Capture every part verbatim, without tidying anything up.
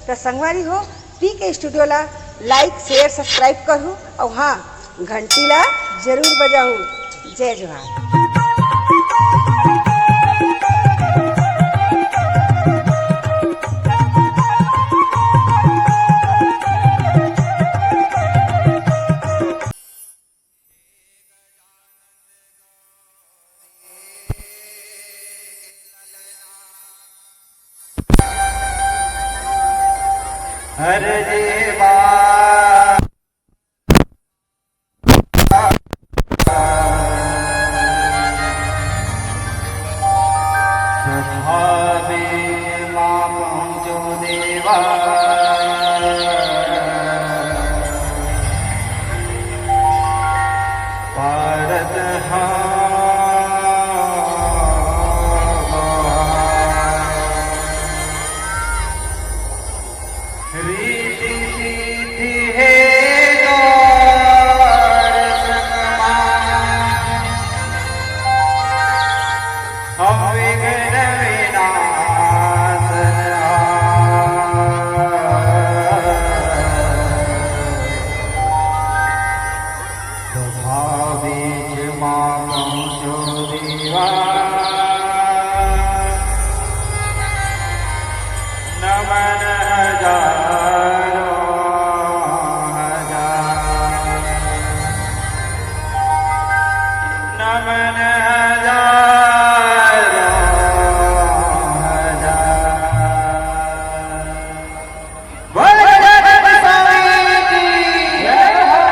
त संगवारी हो, पी के स्टूडियो ला like, share, subscribe करहू अउ हाँ, घंटी ला जरूर बजाहू। जय जोहार। हर देवा। सभा बीच मा पहुँचो देवा। पारत हवा। रिद्धि सिद्धि हे द्वार संगमा। अविघ्न विनाशन सभा बीच मा पहुँचो देवा। नमन हजारों हजार। नमन हजारों हजार। बोल गजानन स्वामी की जय हो।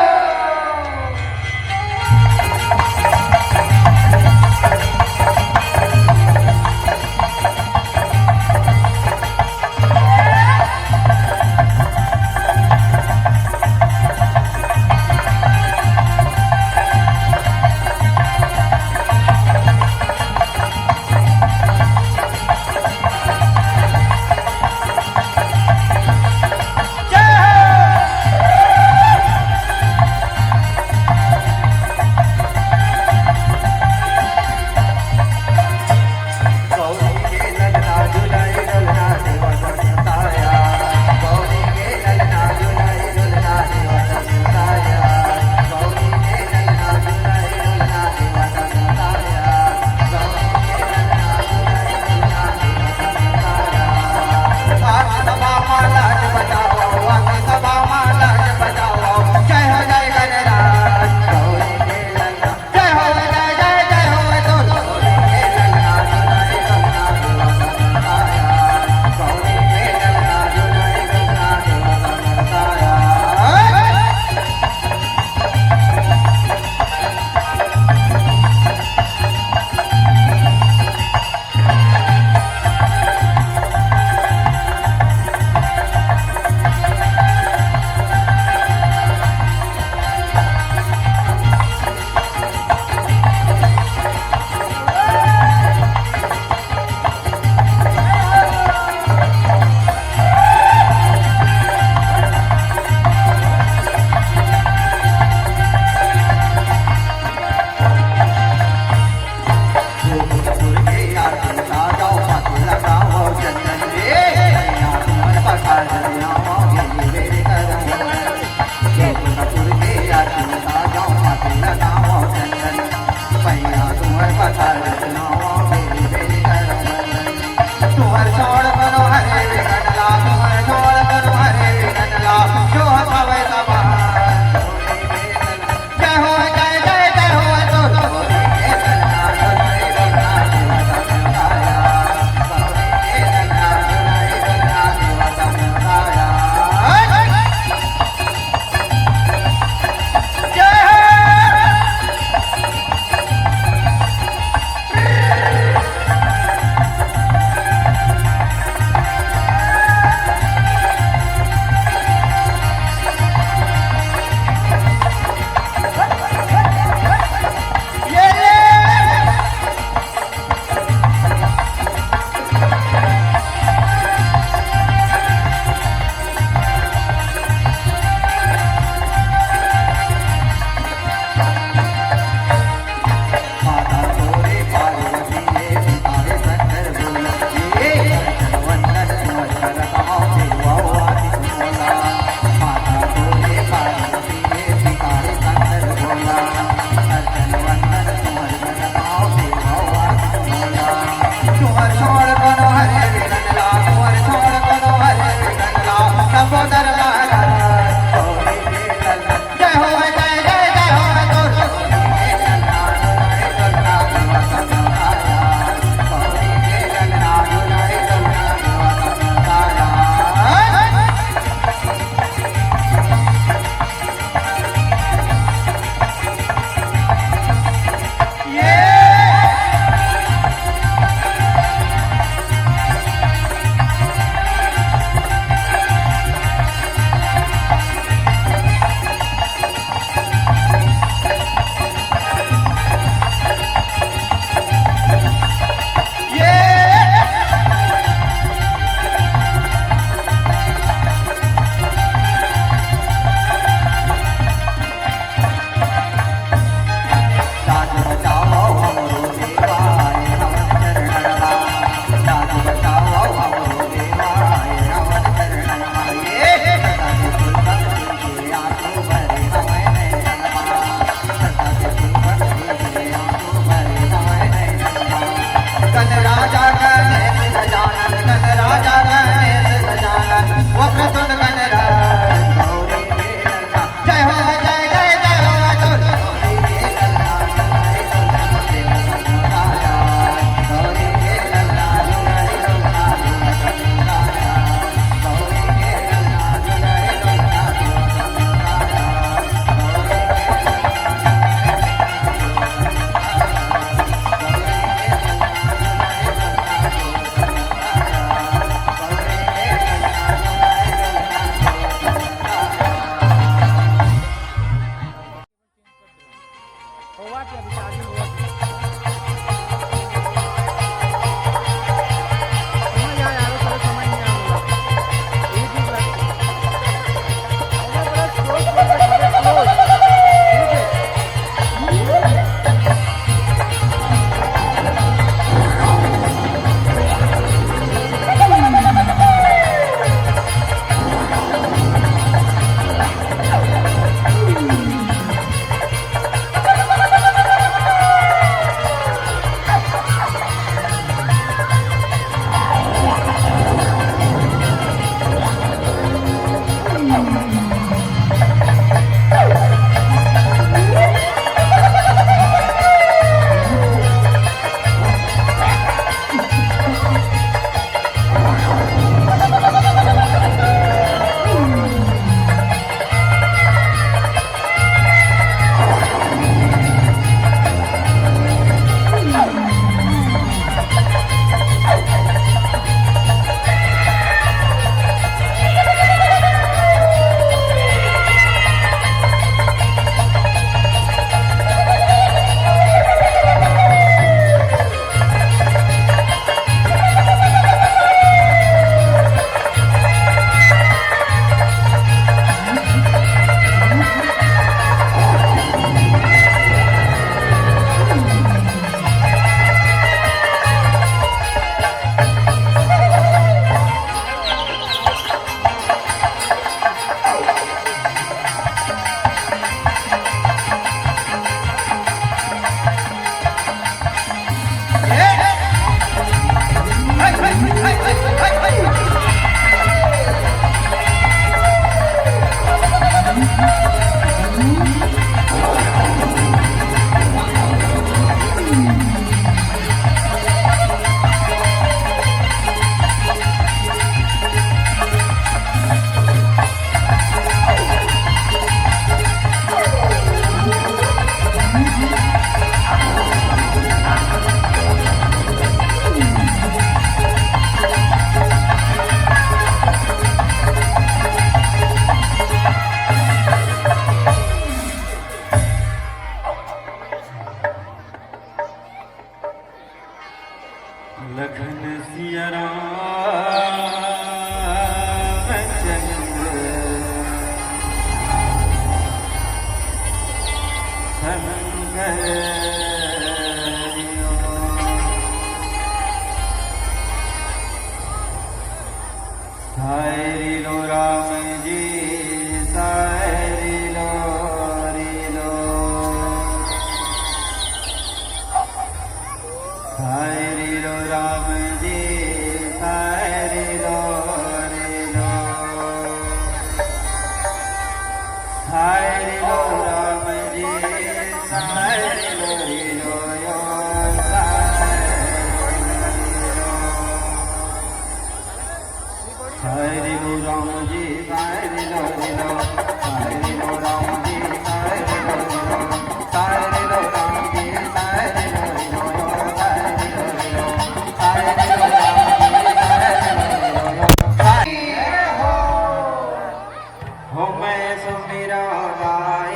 हो मैं सुमिरंव गाय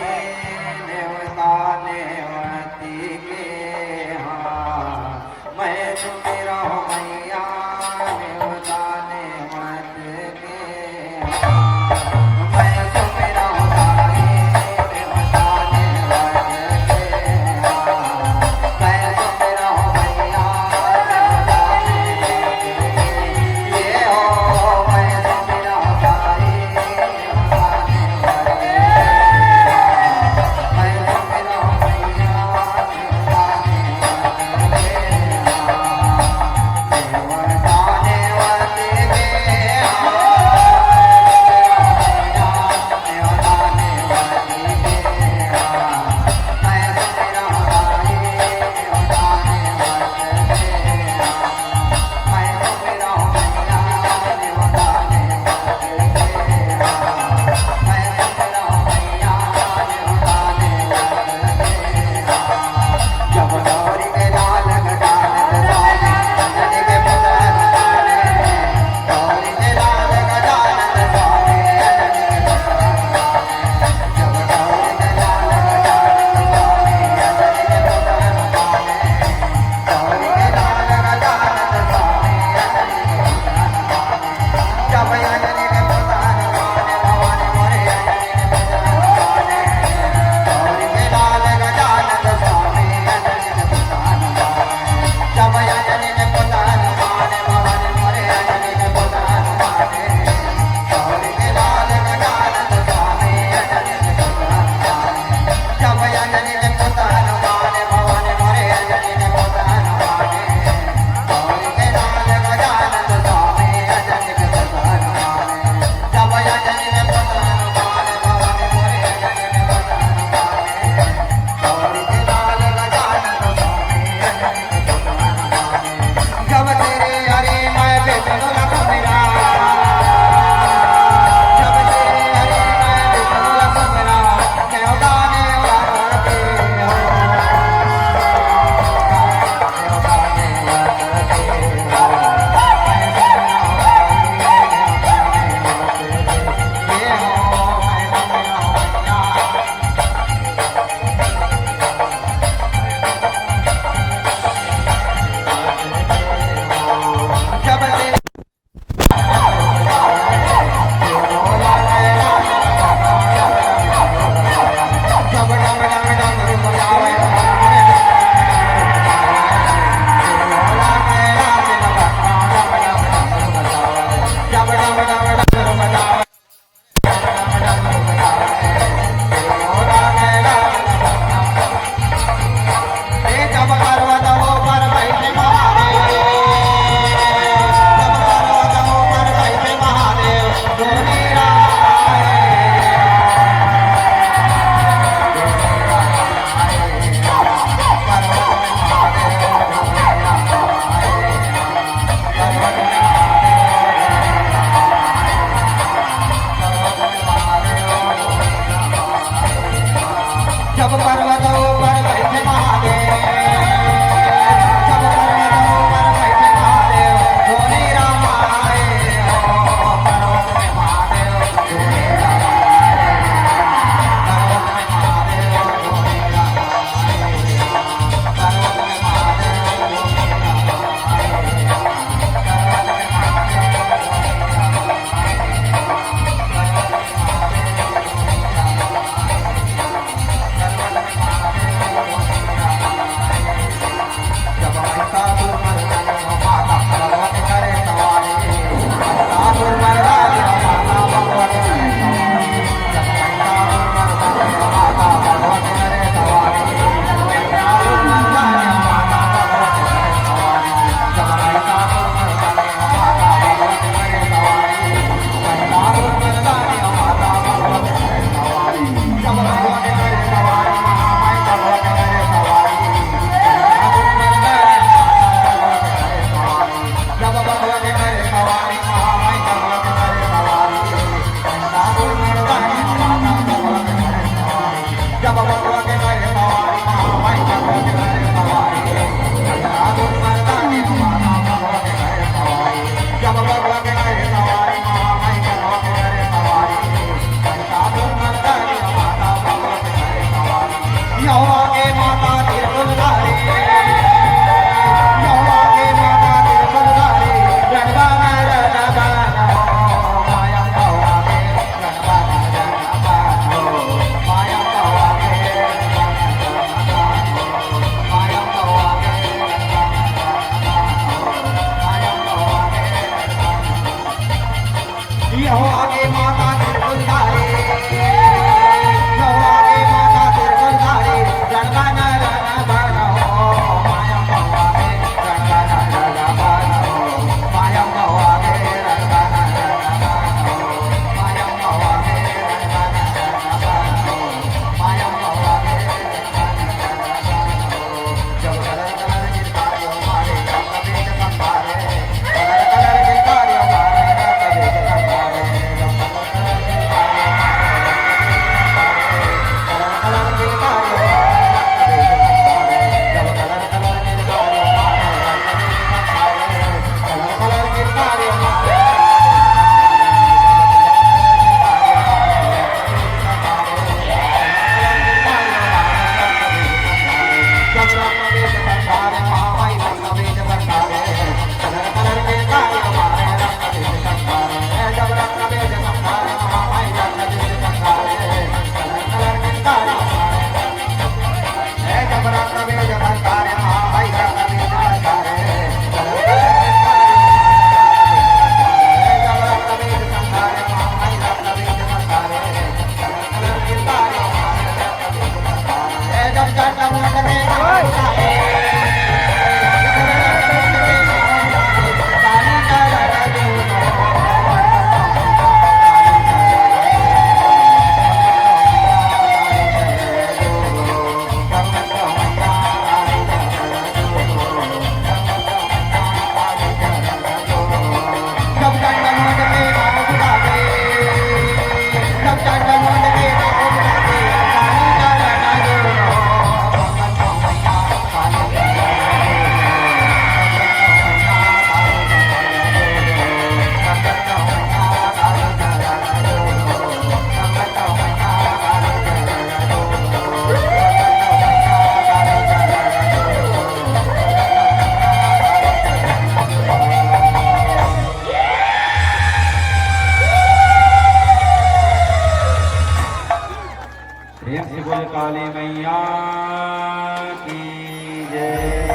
नेवता नेवती के, हाँ, मैं सुमिरंव मैया नेवता नेवती के, हाँ, मैं सुमिरंव गाय नेवता नेवती के, हाँ, मैं सुमिरंव मैया नेवता नेवती के, ये हो मैं सुमिरंव गाय प्रेम से बोल काली मैया की जय।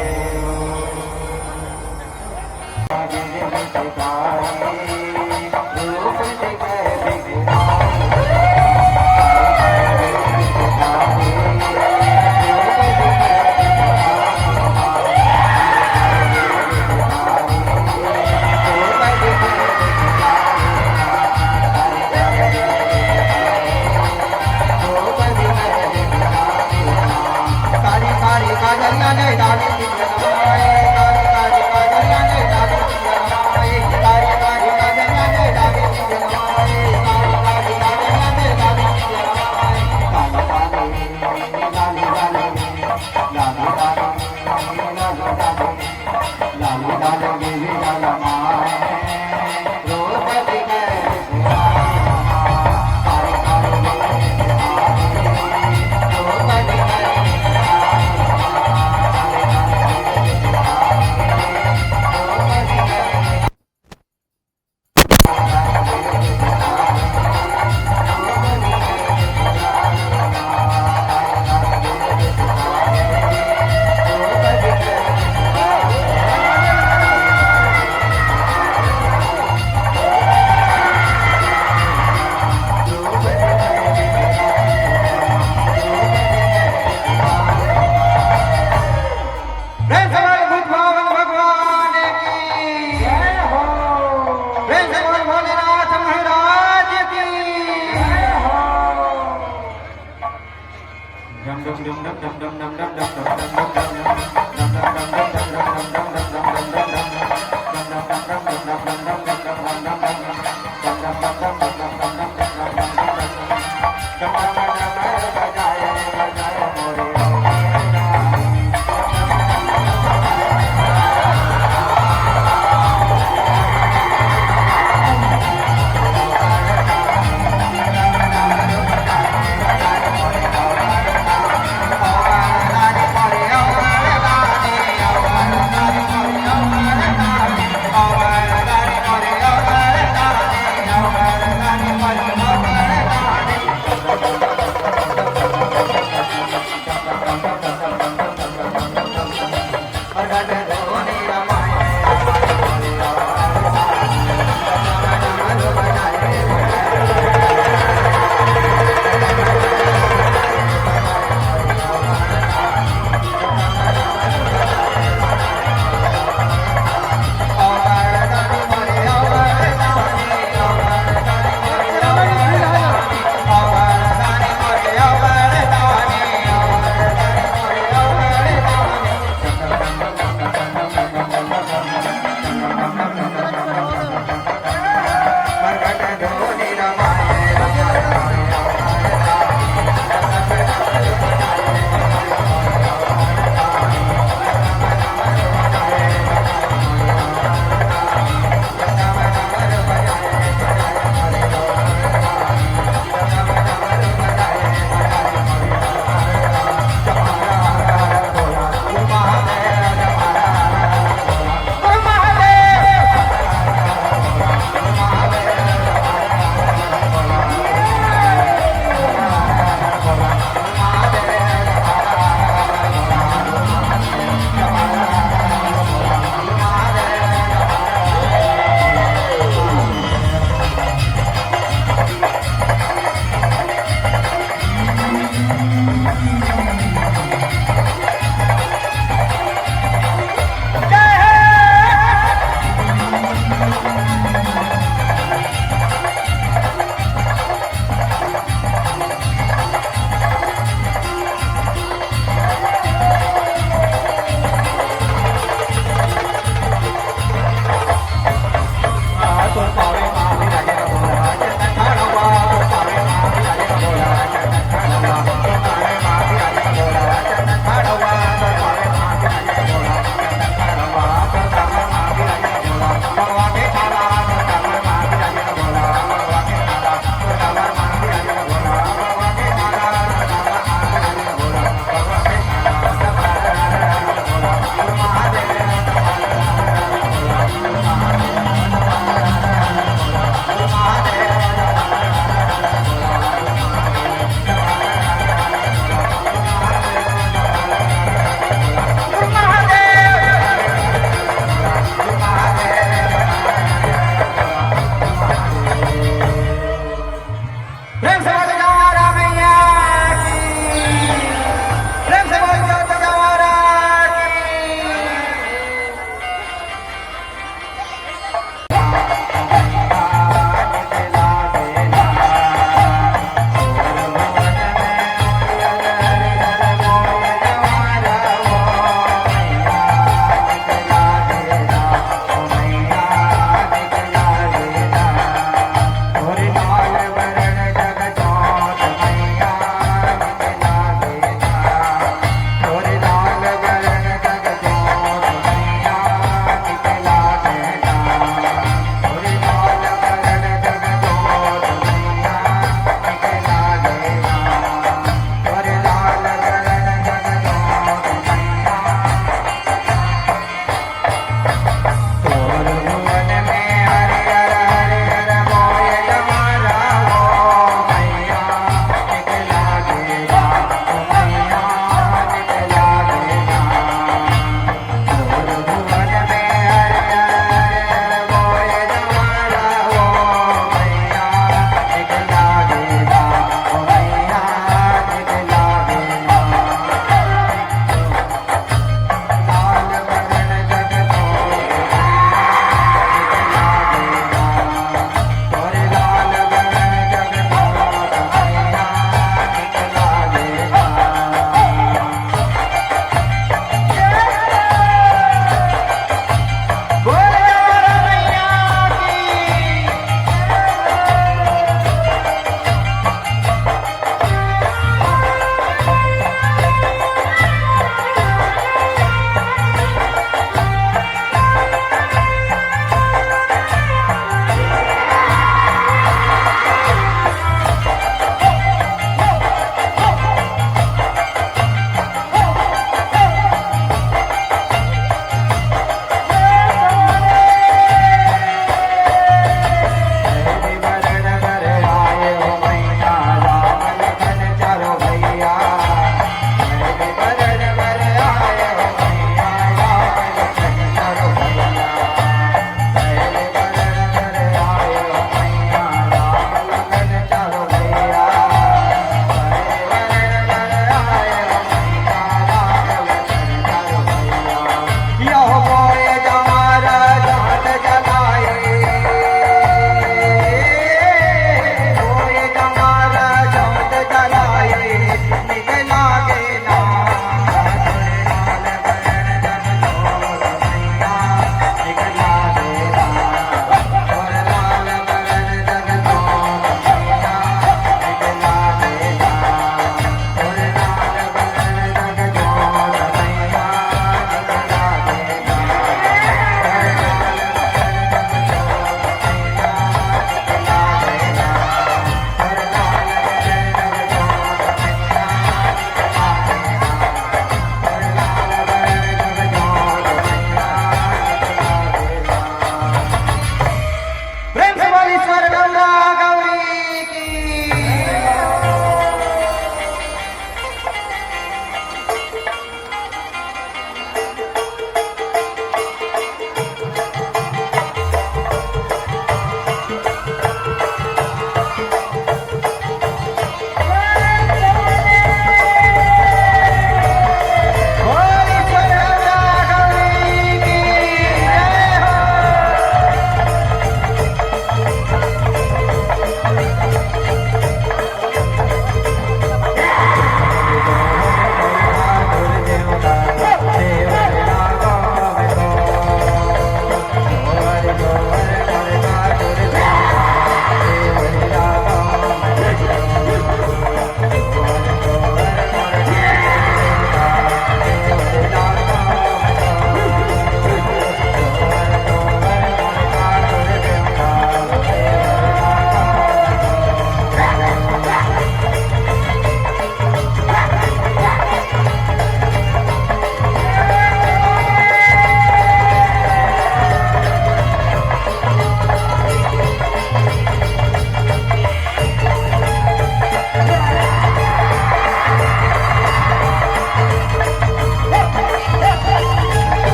प्रेम से बोल भूत भावन भगवान की जय हो। प्रेम से बोल भोलेनाथ महाराज की जय हो। प्रेम से बोल दो जवारा मैया की। प्रेम से बोल दो जवारा की।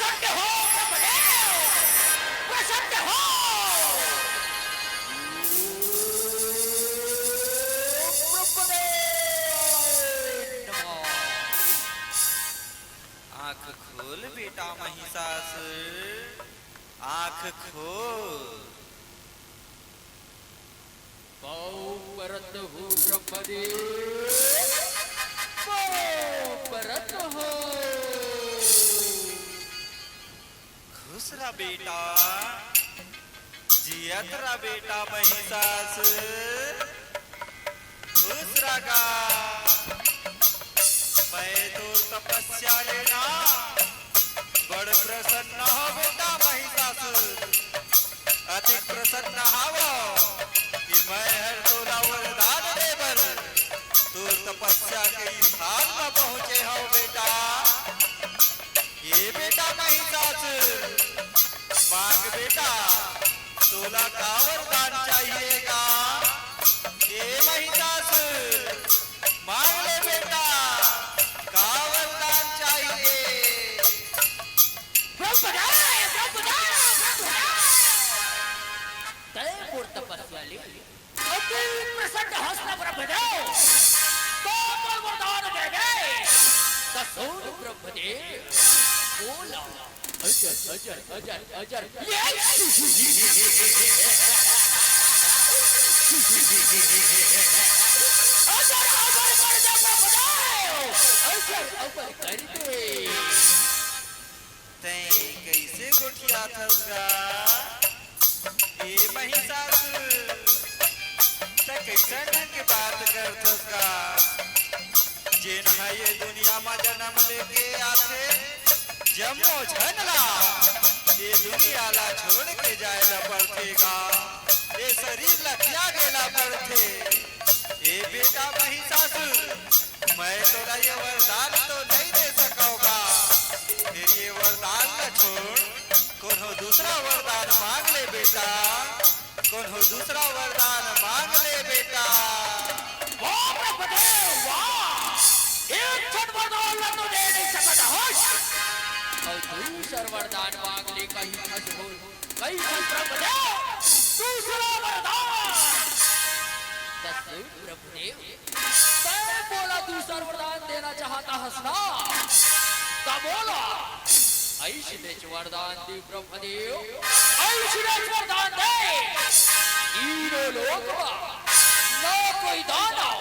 प्रसन्न हो ब्रह्मदेव, प्रसन्न हो। आंख खोल बेटा महिषासुर, आंख खोल। पाँव परत हूँ ब्रह्मदेव, पाँव परत हूँ। खुश रह बेटा, जियत रह बेटा महिषासुर, खुश रह गा। मैं तोर तपस्या ले ना बड़ प्रसन्न हंव बेटा महिषासुर। अतिक प्रसन्न हंव कि मैं हर तोला वरदान दे बर तोर तपस्या के स्थान म पहुंचे हंव बेटा। ए बेटा महिषासुर, मांग बेटा, तोला का वरदान चाहिए गा? ए महिषासुर, मांग ले बेटा, का वरदान चाहिए? ब्रह्मदेव, ब्रह्मदेव, ब्रह्मदेव। तैं मोर तपस्या ले अति प्रसन्न हंस न ब्रह्मदेव, तो मोर वरदान देबे। त सुन ब्रह्मदेव, बोला। अजर, अजर, अजर, अजर। ये अजर, अजर कर दे ब्रह्मदेव। अजर, अजर कर दे। तैं कइसे गोठियाथस गा? ए महिषासुर, तैं कइसन ढंग के बात करथस गा? जेन ह ये दुनिया म जनम लेके आथे, जम्मो झन ला ये दुनिया ला छोड़ के जाए ला पड़थे गा। ये शरीर ला त्यागे ला पड़थे। ए बेटा महिषासुर, मैं तोला ये वरदान तो नहीं दे सकव गा, फेर ये वरदान ला छोड़, कोनो दूसरा वरदान मांग ले बेटा, कोनो दूसरा वरदान मांग ले बेटा। वाह ब्रह्मदेव, वाह! एक ठन वरदान ला तो दे नहीं सकत हस। अउ दूसर वरदान मांग ले कहिथस हो। कहिथस ब्रह्मदेव, दूसरा वरदान। त सुन ब्रह्मदेव, तैं मोला दूसर वरदान देना चाहत हस ना? त बोला, अइसने वरदान दे ब्रह्मदेव, अइसने वरदान दे। तीनों लोक म ना कोई दानव,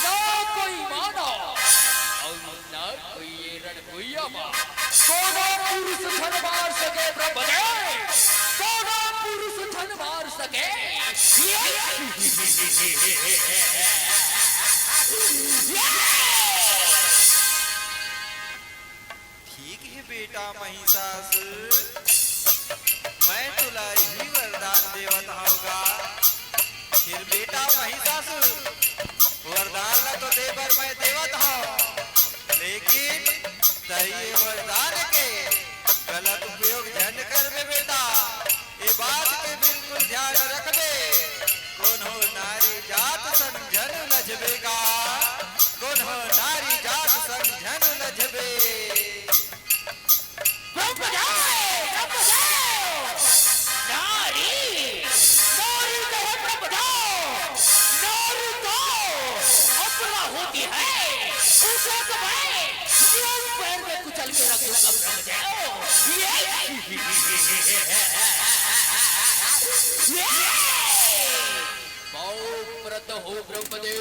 ना कोई मानव, अउ ना कोई ये रण भुइयां म कोनो पुरुष झन मार सके ब्रह्मदेव, कोनो पुरुष झन मार सके। ठीक हे बेटा महिषासुर, मैं तोला इही वरदान देवत हंव गा। फेर बेटा महिषासुर, वरदान ला तो दे बर मैं देवत हंव, लेकिन तैं ये वरदान के गलत उपयोग झन करबे बेटा। ए बात के बिल्कुल ध्यान रखबे, कोनो नारी जात संग झन उलझबे गा, कोनो नारी जात संग झन उलझबे। रुक जाओ, रुक जाओ। नारी, नारी कहे रुक जाओ। नारी तो अपना होती है, उसे तो मैं यूं पैर में कुचल के रख दूंगा, रुक जाओ। ये, ये। पाँव परत हो ब्रह्मदेव,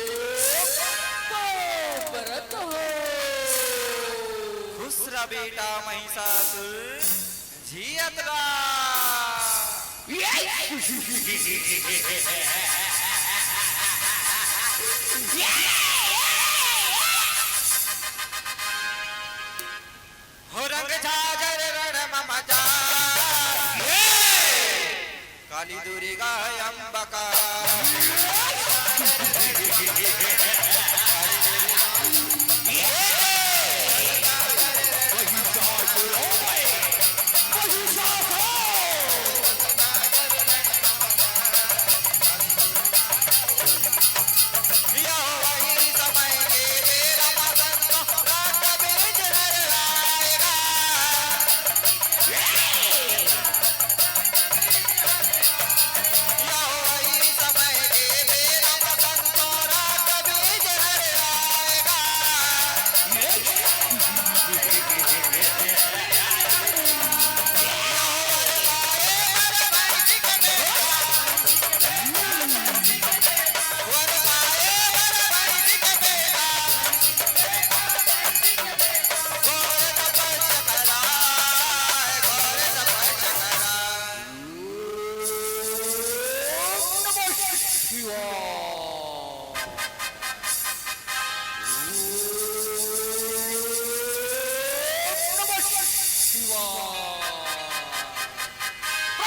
पाँव परत हो। खुश रह बेटा महिषासुर, जियत रह। हो रंग झाजर रण मम जाए। काली दुर्गा अम्बका।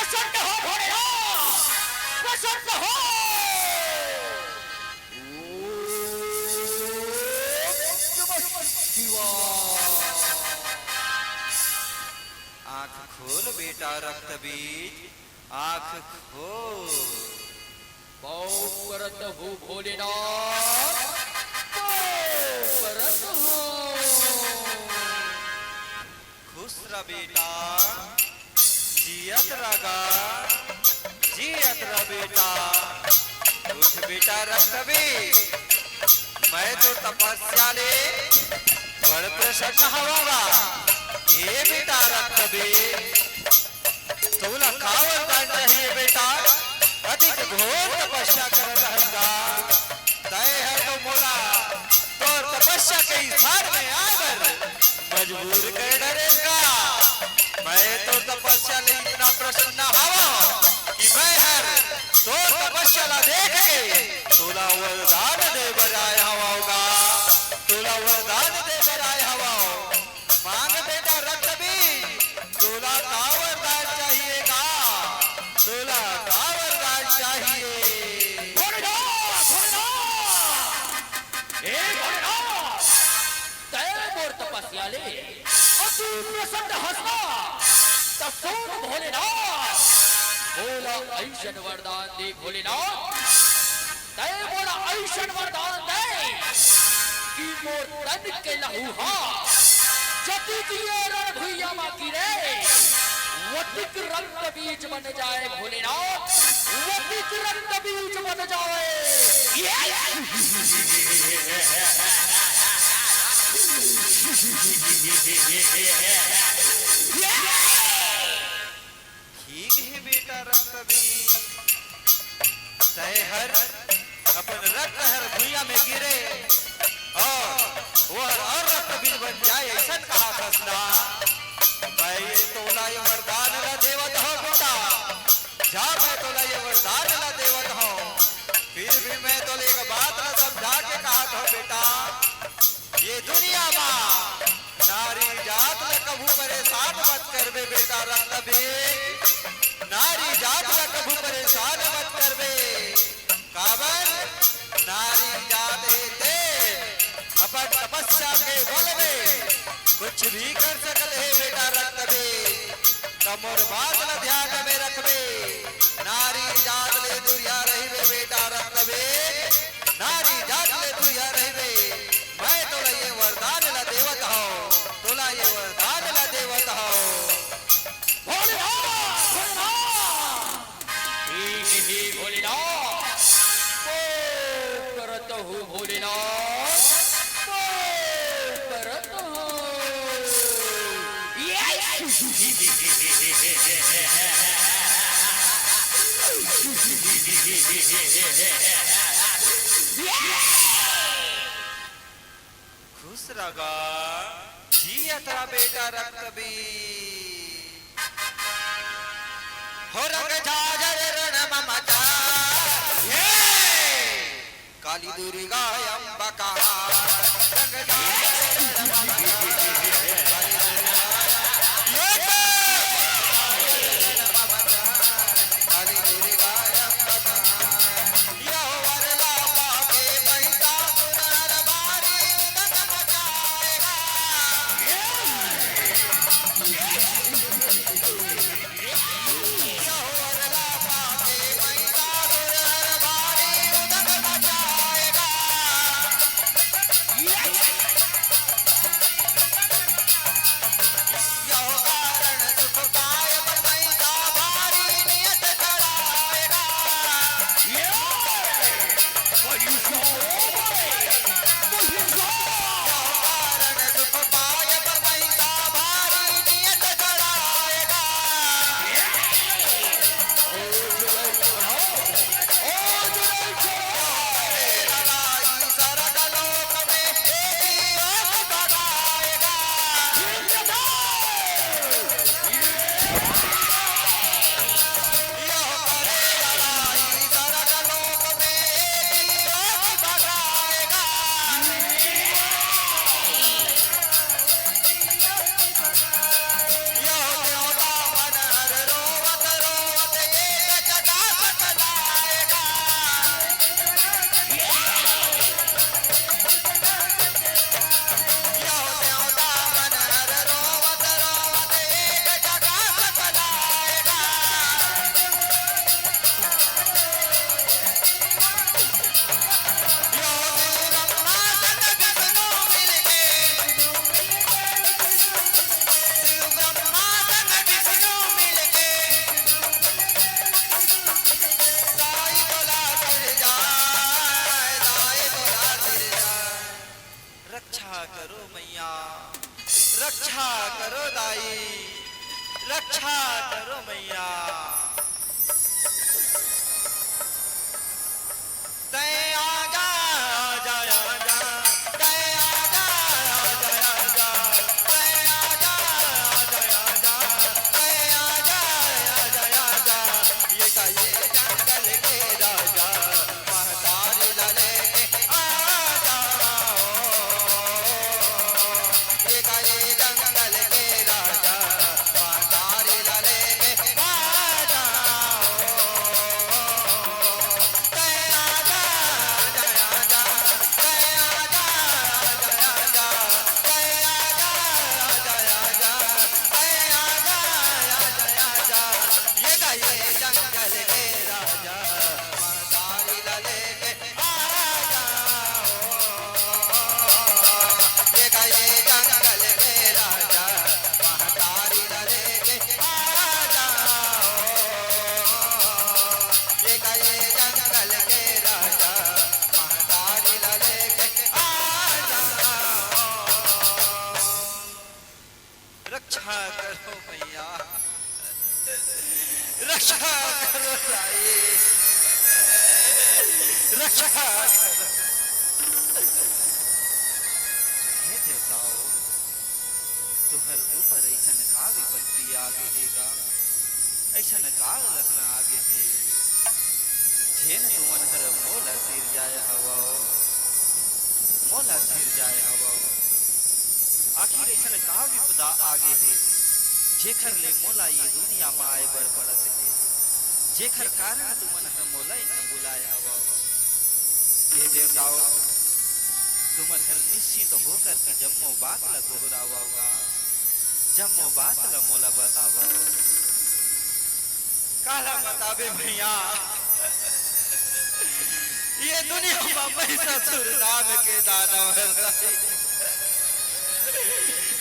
प्रसन्न हो भोलेनाथ, प्रसन्न हो। ओम नमः शिवाय। आंख खोल बेटा रक्तबीज, आंख खोल। पाँव परत हूँ भोलेनाथ, पाँव परत हूँ। खुश रह बेटा, जियत रह गा, जियत रह बेटा। उठ बेटा रक्तबीज, मैं तो तपस्या ले बड़ प्रसन्न हवंव गा। हे बेटा रक्तबीज, तोला का वरदान चाहिए बेटा? अतिक घोर तपस्या करत हस गा। तैं ह तो मोला तोर तपस्या के स्थान में आए बर मजबूर कर डरेस गा। मैं तोर तपस्या ले इतना प्रसन्न हवंव कि मैं हर तोर तपस्या ला देख के तोला वरदान दे बर आए हवंव गा। तोला वरदान दे बर आए हवंव। मांग बेटा रक्तबीज, तोला का वरदान चाहिए गा? तोला का वरदान चाहिए? भोलेनाथ, भोलेनाथ, हे भोलेनाथ, तैं मोर तपस्या ले अति प्रसन्न हस ना, त सुन भोलेनाथ, मोला अइसन वरदान दे भोलेनाथ। तैं मोला अइसन वरदान दे कि मोर तन के लहू हा जतिक ये रण भुइयां म गिरे, वतिक रक्त बीज बन जाए भोलेनाथ, वतिक रक्त बीज बन जाए। ये ठीक हे बेटा रक्तबीज, तैं हर अपन रक्त हर भुइयां में गिरे अउ वो हर अउ रक्तबीज बन जाए, अइसन कहत हस ना। मैं ये तोला ये वरदान ला देवत हंव बेटा, जा मैं तोला ये वरदान ला देवत हंव, फिर भी मैं तोला एक बात ला समझा के कहत हंव बेटा, ये दुनिया मा नारी जात ला कभू परेशान मत करबे बेटा रक्तबीज, नारी जात ला कभू परेशान मत करबे। काबर नारी जात हे ते अपन तपस्या के बल में कुछ भी कर सकत हे बेटा रक्तबीज। त मोर बात ला ध्यान में रखबे, नारी जात ले दुरिहा रहिबे बेटा रक्तबीज, नारी जात ले दुरिहा रहिबे। मैं तोला ये वरदान ला देवत हंव, तोला ये वरदान ला देवत हंव। भोलेनाथ, भोलेनाथ, हे, हे भोलेनाथ, पाँव परत हूँ भोलेनाथ, पाँव परत हूँ। ये खुश रह गा, जियत रह बेटा रक्तबीज। हो रंग झाझर रण मम चार, हे! काली दुर्गा अम्बा कहार। रंग झाझर रण मम चार, काली दुर्गा अम्बा कहार। करो मैया। तै आजा, आजा, आजा, तै आजा, आजा, आजा, तै आजा, आजा, आजा, तै आजा, आजा, आजा, ये का ये जंगल के राजा, महतारी ला लेके आजा, ओ, ये का ये जंगल के राजा, महतारी ला लेके आजा, ओ। रक्षा करो मैया, रक्षा करो दाई, रक्षा करो। हे देवताओं, तुम्हर ऊपर अइसन का विपत्ति आ गे हे गा? अइसन का लखना आ गे हे, जेन तुमन हर मोला सिरजाय हवव, मोला सिरजाय हवव? आखिर अइसन का विपदा आ गे हे, जेखर ले मोला ये दुनिया म आए बर पड़त हे, जेखर कारण तुमन हर मोला इहाँ बुलाय हवव? हे देवताओं, तुमन हर निश्चिंत होकर के जम्मो बात ला गोहरावव गा, जम्मो बात ला मोला बतावव। काला बताबे भैया, ये दुनिया म महिषासुर नाम के दानव हर दाई,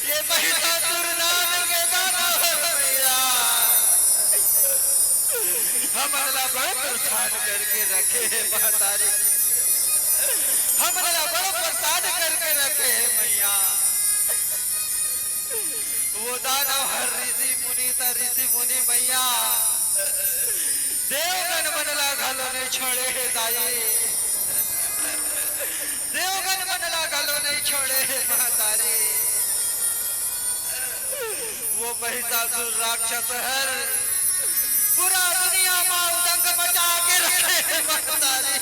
ये महिषासुर नाम के दानव हर भैया, हमन ला बड़ परेशान करके रखे हे महतारी, हमन ला बड़ परेशान करके रखे हे मैया। वो दानव हर ऋषि मुनि त ऋषि मुनि मैया, देवगन मन ला घलो नइ छोड़े हे दाई, देवगन मन ला घलो नइ छोड़े हे महतारी। वो महिषासुर राक्षस हर पूरा दुनिया मा उदंग मचा के रखे हे महतारी,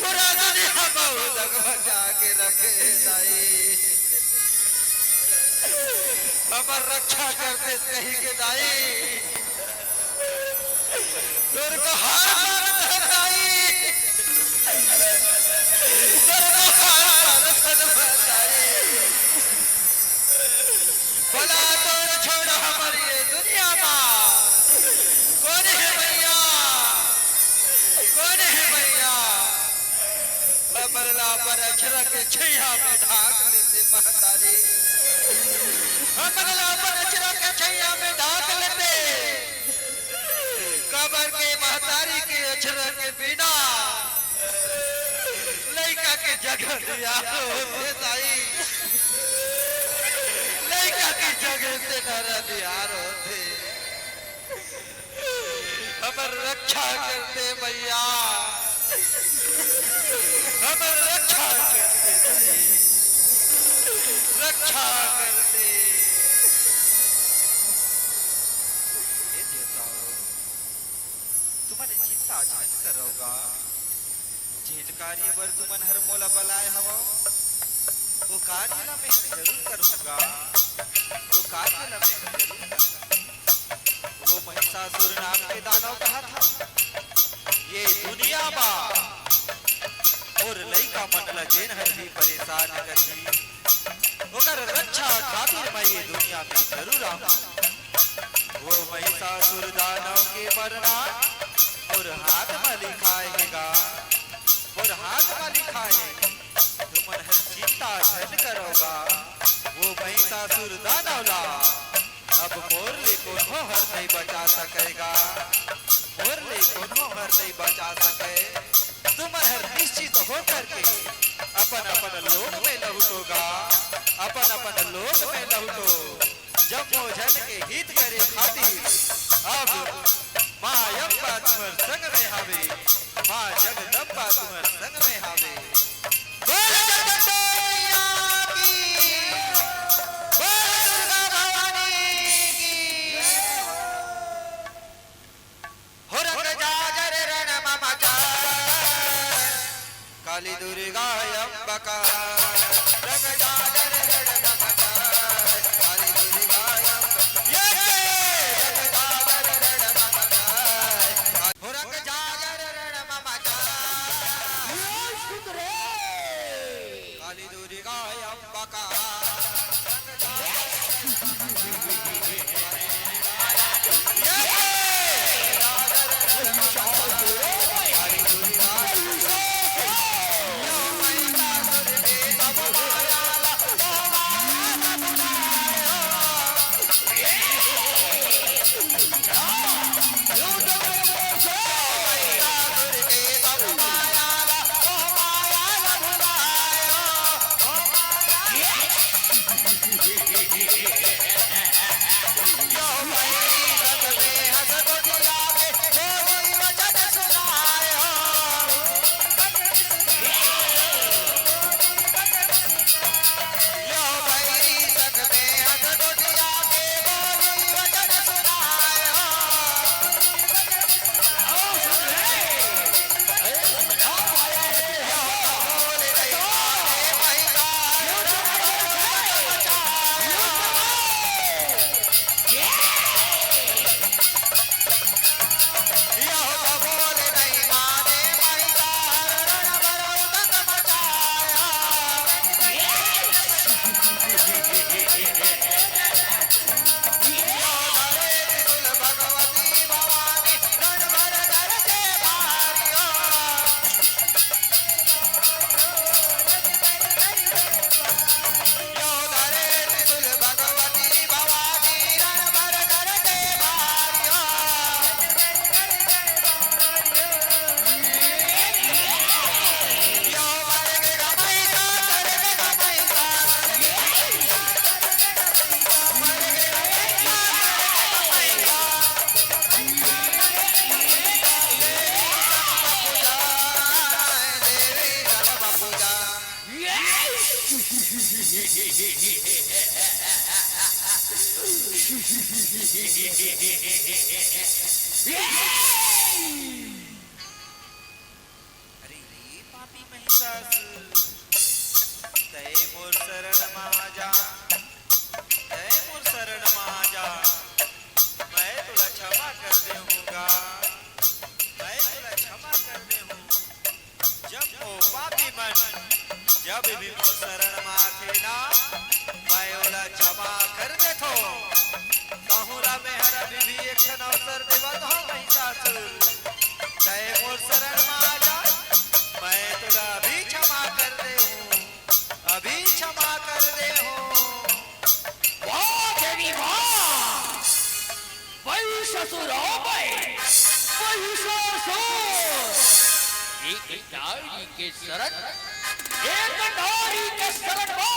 पूरा दुनिया मा उदंग मचा के रखे हे दाई। हमर रक्षा करते कही के दाई, तोर गोहार मारत हन दाई, तोर गोहार मारत हन दाई। भला तोर छोड़ हमर ये दुनिया मा कोन हे मैया, कोन हे मैया? हमन ला अपन अचरा के छैया में ढाक लेते महतारी, हमन ला अपन अचरा के छैया में ढाक लेते। काबर के महतारी के अचरा के बिना लइका के जगह दियार होथे दाई, लइका के जगह से नरा दियार होथे। हमर रक्षा करते मैया, हमर रक्षा करते दाई, रक्षा करते। हे देवताओं, तुमन चिंता झन करव गा। जेन कार्य बर तुमन हर मोला बलाय हवव, वो कार्य ला मैं हर जरूर करहूँ गा, वो कार्य ला मैं हर जरूर करहूँ। वो महिषासुर नाम के दानव कहत हव, ये दुनिया मा मोर लइका मन ला जेन हर भी परेशान करही, ओकर रक्षा खातिर मैं ये दुनिया में जरूर आहूँ। वो महिषासुर दानव के मरना मोर हाथ म लिखाय हे गा, मोर हाथ म लिखाय हे। तुमन हर चिंता झन करव गा, वो महिषासुर दानव ला अब मोर ले कोनो हर नइ बचा सकय गा, मोर ले कोनो हर नइ बचा सकय। तुमन हर निश्चित होकर के अपन अपन लोक में लहुटो गा, अपन अपन लोक में लहुटो। जम्मो झन के हित करे खातिर अब माँ अम्बा तुम्हर संग में हावे, माँ जगदम्बा तुम्हर संग में हावे। बोल जगदम्बा मैया की, बोल दुर्गा भवानी की। हो रंग जागर रण मम जाय, काली दुर्गा अम्बा का। रंग जागर रण मम जाय, काली दुर्गा अम्बा। ये के! रंग जागर रण मम जाय, हो रंग जागर रण मम जाय। काली दुर्गा अम्बा का। अरे ये पापी महिषासुर, तय मोर शरण मा आ जा, तय मोर शरण मा आ जा, मैं तोला क्षमा कर देहूँ गा, मैं तोला क्षमा कर देहूँ। जब ओ पापी मन जब भी मोर शरण मा आथे ना, मैं ओला क्षमा कर देथों। कहूँ ला मैं हर अभी भी एक ठन अवसर देवत हौं महिषासुर, तय मोर शरण मा आ जा, मैं तोला अभी क्षमा कर देहूँ, अभी क्षमा कर देहूँ। वाह देवी वाह। महिषासुर, ओ महिषासुर, एक नारी के शरण, एक नारी के शरण मा,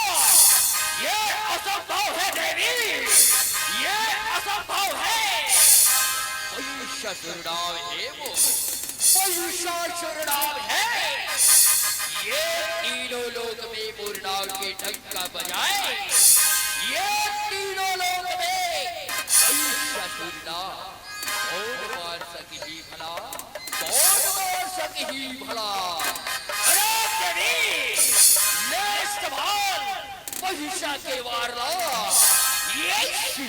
ये असंभव है देवी, ये असंभव है। महिषासुर नाम है वो, महिषासुर नाम है। ये तीनों लोक में मोर नाम के डंका बजाए, ये तीनों लोक में महिषासुर नाम कौन मार सकही भला, कौन मार सकही भला? अरे देवी, ले संभाल महिषा के वार ला। ये, ये,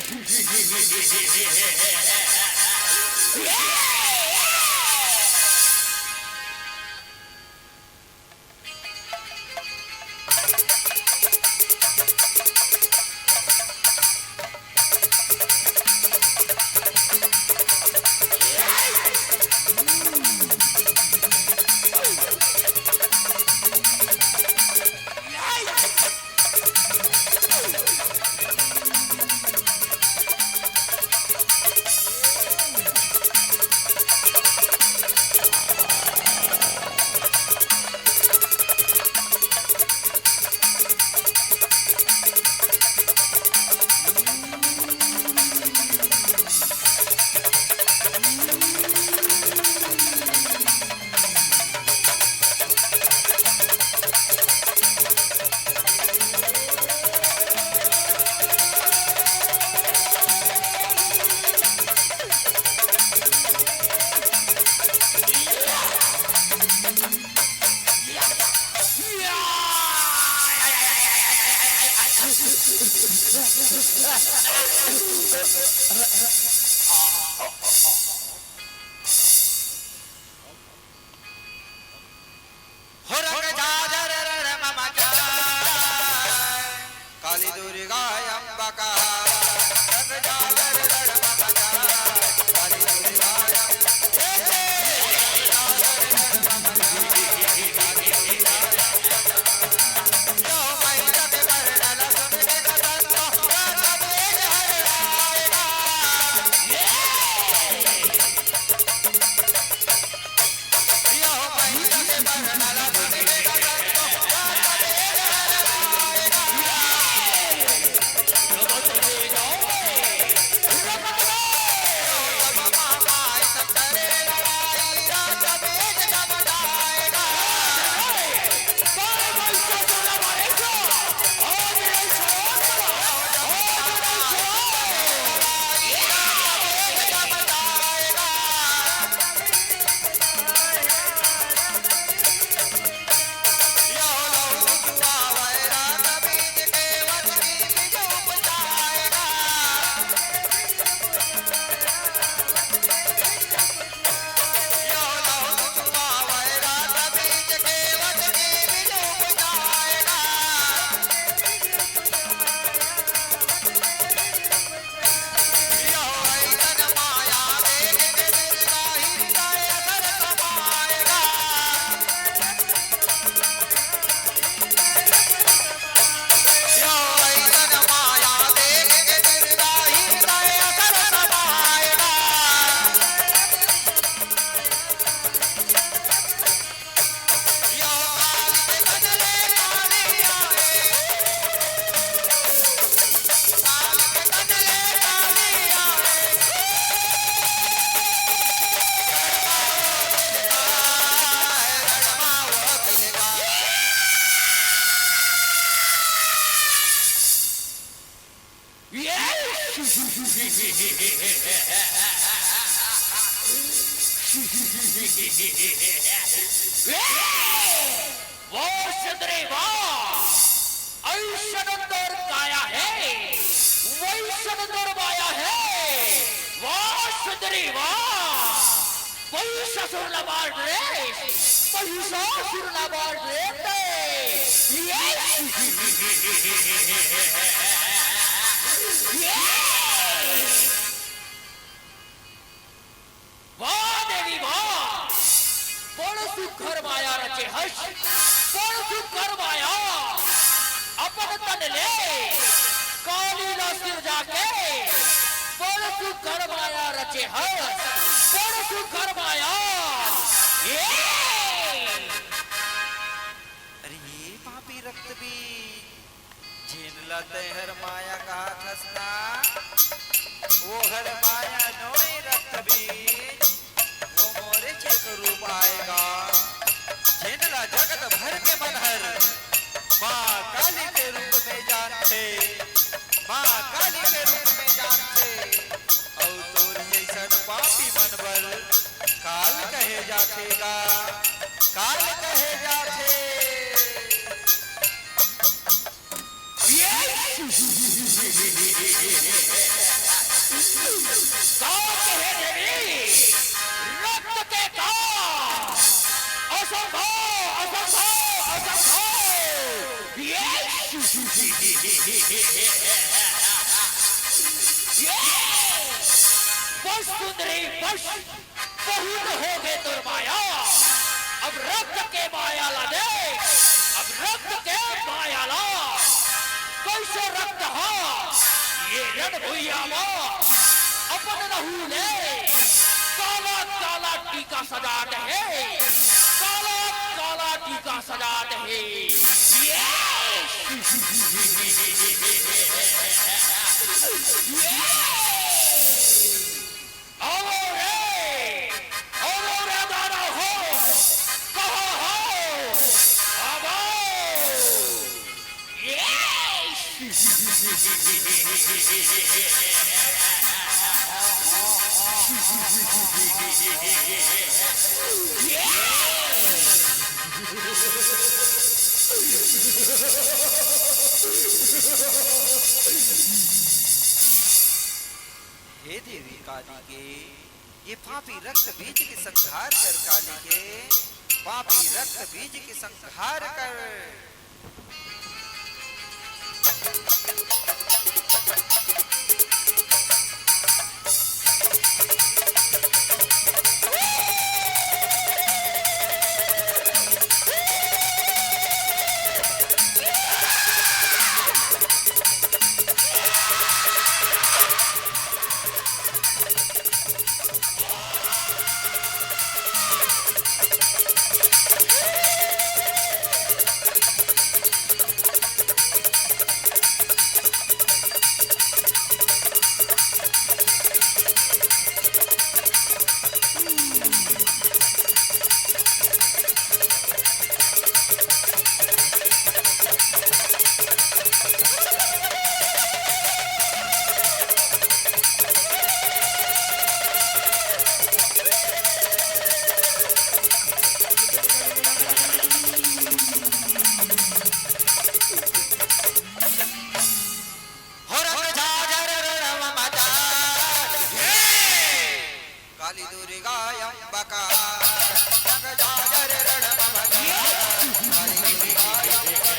वाह सुंदरी वाह, ऐसन तोर काया हे, वैसन तोर माया हे। वाह सुंदरी वाह, महिषासुर ला मार रे, महिषासुर ला मार रे ते। ये, ये। वाह देवी वाह, बड़ सुघर माया रचे हस, बड़ सुघर माया। अपन तन ले काली ला सिरजा के, बड़ सुघर माया रचे हस, बड़ सुघर माया। ये अरे ये पापी रक्तबीज, जेन ला तैं हर माया कहत हस ना, वो हर माया नोय रक्तबीज, वो मोरे चेक रूप आय गा, जेन ला जगत भर के मन हर माँ काली के रूप में जानथे, माँ काली के रूप में जानथे। अउ तोर जैसन पापी मन बर काल कहे जाथे गा, काल कहे जाथे। ये का कहे देवी? रक्त के का? असंभव, असंभव, असंभव। ये, ये, बस सुंदरी, बस। बहुत होगे तोर माया, अब रक्त के माया ला देख, अब रक्त के माया ला। कैसे रक्त हा ये रण भुइया मा, अपन लहू ले काला काला टीका सजात हे, काला काला टीका सजात हे। ये, ये। आवो रे, आवो रे दानव हो, कहाँ हो? अब आओ। ये। हे देवी काली के, ये पापी रक्त बीज के संहार कर काली के, पापी रक्त बीज के संहार कर। काली दुर्गा अम्बका, रंग जागर रण ममता। काली दुर्गा अम्बका,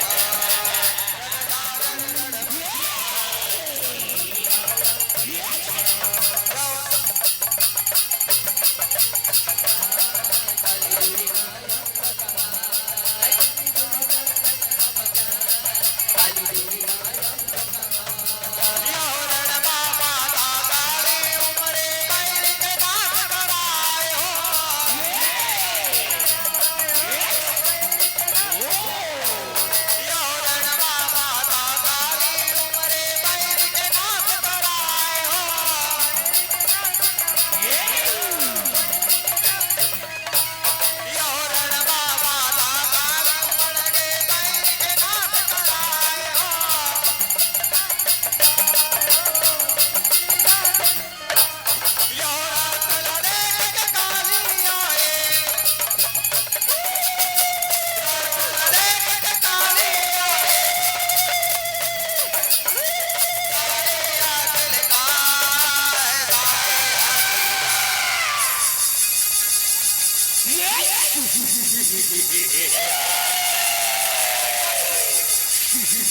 रंग जागर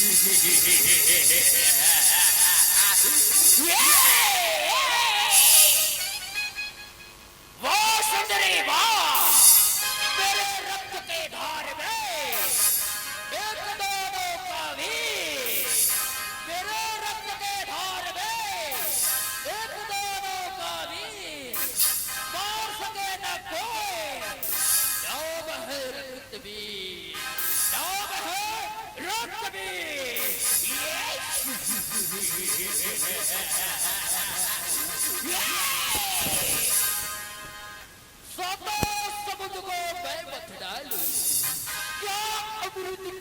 रण